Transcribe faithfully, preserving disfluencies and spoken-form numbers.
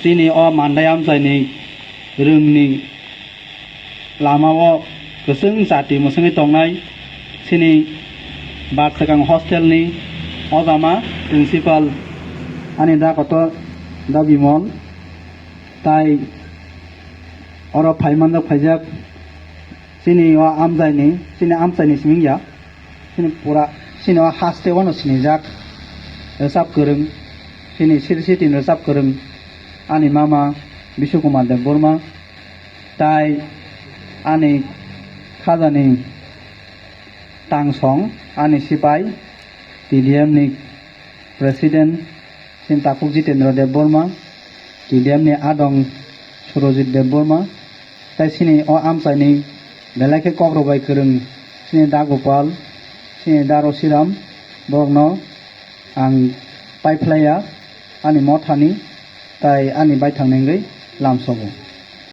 Chini o Mandai amchaini rwngni lamao kwchwng chati mwswngwi tongnai chini Barchakang hostelni ojama principal ani da kotor da Bimol, tai oro phaimanjak phaijak chini o amchaini, chini amchaini simi wngya. Chini pura, chini o haste wano sinijak rwchap kwrwng, chini siri sitini rwchap kwrwng ani mama Bishu Kumar Debbarma, tai ani khajani tangsong ani sipai T D M ni president chini takhuk Jitendra Debbarma, T D M ni adong Surojit Debbarma, tai chini o amchaini belai khe kokrok bai kwrwng chini da Gopal, chini da Rosiram, borokno ang paiphlaiya ani mothani tai ani baithang nengwi lamsogo.